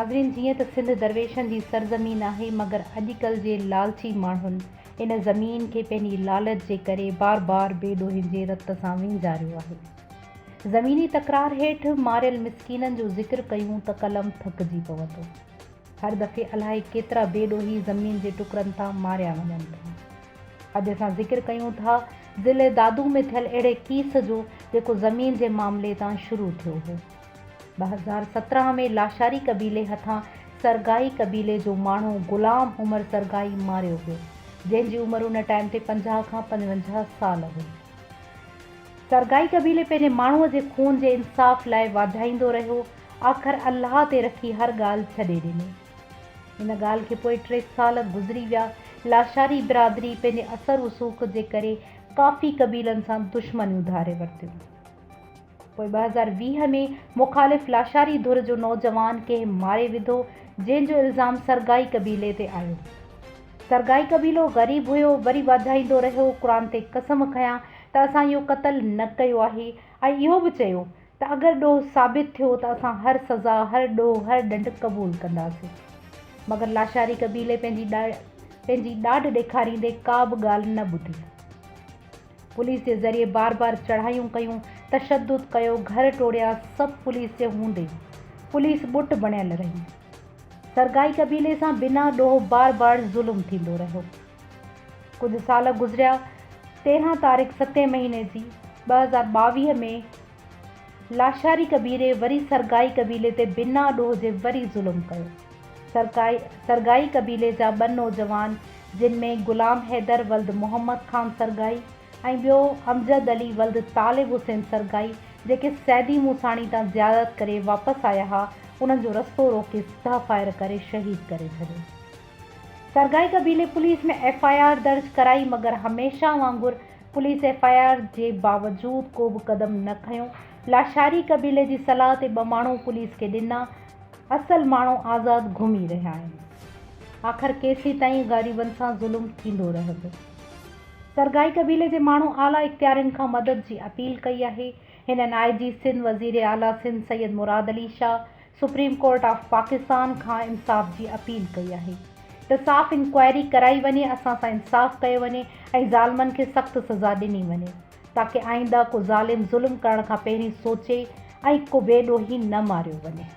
ناظرين جيئن ته سنڌ درويشن جي سرزمين آهي مگر اڄڪلهه جي لالچي ماڻهن ان زمين کي پنهنجي لالچ جي ڪري بار بار بي ڏوهين جي رت سان وهنجاريو آهي. زميني تڪرار هيٺ ماريل مسڪينن جو ذڪر ڪيون ته قلم ٿڪجي پوندو. هر دفعي الائي ڪيترا بي ڏوهي زمين جي ٽڪرن تان ماريا وڃن ٿا. اڄ اسان ذڪر ڪيون ٿا ضلعي دادو ۾ ٿيل اهڙي ڪيس جو جيڪو زمين جي معاملي تان شروع ٿيو هو. 2017 ۾ لاشاري قبيلي هٿان سرگائي قبيلي جو ماڻهو غلام عمر سرگائي ماريو ويو، جنهن جي عمر ان ٽائيم تي 50 کان 55 سال هئي. سرگائي قبيلي پنهنجي ماڻهوء جي خون جي انصاف لاء واجهائيندو رهيو، آخر الله تي رکي هر ڳالهه ڇڏي ڏني. ان ڳالهه کي پوء ٽي سال گذري ويا، لاشاري برادري پنهنجي اثر رسوخ جي ڪري ڪافي قبيلن سان دشمنيون ڌاري ورتيون. پوء 2020 ۾ مخالف لاشاري ڌر جو نوجوان ڪنهن ماري وڌو، جنهن جو الزام سرگائي قبيلي تي آيو. سرگائي قبيلو غريب هيو، وري واجهائيندو رهيو، قرآن تي قسم کنيا ته اسان اهو قتل نه ڪيو آهي ۽ اهو به چيو ته اگر ڏوهه ثابت ٿيو ته اسان هر سزا، هر ڏوهه، هر ڏنڊ قبول ڪنداسين. مگر لاشاري قبيلي پنهنجي ڏاڍ ڏيکاريندي ڪا به ڳالهه نه ٻڌي. پوليس جي ذريعي بار بار چڙهايون ڪيون، تشدد ڪيو، گهر ٽوڙيا، سڀ پوليس جي هوندي پوليس ٻٽ بڻيل رهي. سرگائي قبيلي سان بنا ڏوهه بار بار ظلم ٿيندو رهيو. ڪجهه سال گذريا، 13 تاريخ ستين مهيني جي 2022 ۾ لاشاري قبيلي وري سرگائي قبيلي تي بنا ڏوهه جي وري ظلم ڪيو. سرگائي قبيلي جا ٻه نوجوان جن ۾ غلام حيدر ولد محمد خان سرگائي ۽ ٻيو امجد علي ولد طالب حسين سرگائي جيڪي سيدي موساڻي تان زيارت ڪري واپس آيا ها انهن جو رستو روڪي سڌا فائر ڪري شهيد ڪري ڇڏيو. سرگائي قبيلي پوليس ۾ ايف I R درج ڪرائي مگر هميشه وانگر پوليس ايف I R جي باوجود ڪو به قدم نه کنيو. لاشاري قبيلي جي صلاح تي ٻه ماڻهو پوليس کي ڏنا. اصل ماڻهو آزاد گهمي رهيا آهن. آخر ڪيسيتائين غريبن سان ظلم ٿيندو رهندو. سرگائي قبيلي جي ماڻهو اعليٰ اختيارين کان مدد جي اپيل ڪئي آهي. هنن آء جي سنڌ، وزير اعليٰ Sindh Syed Murad Ali Shah, supreme court of Pakistan کان انصاف جي اپيل ڪئي آهي ته صاف انڪوائري ڪرائي وڃي، اسان سان انصاف ڪيو وڃي ۽ ظالمن کي سخت سزا ڏني وڃي تاڪه آئنده ڪو ظالم ظلم ڪرڻ کان پهرين سوچي ۽ ڪو بي ڏوهي نه ماريو وڃي.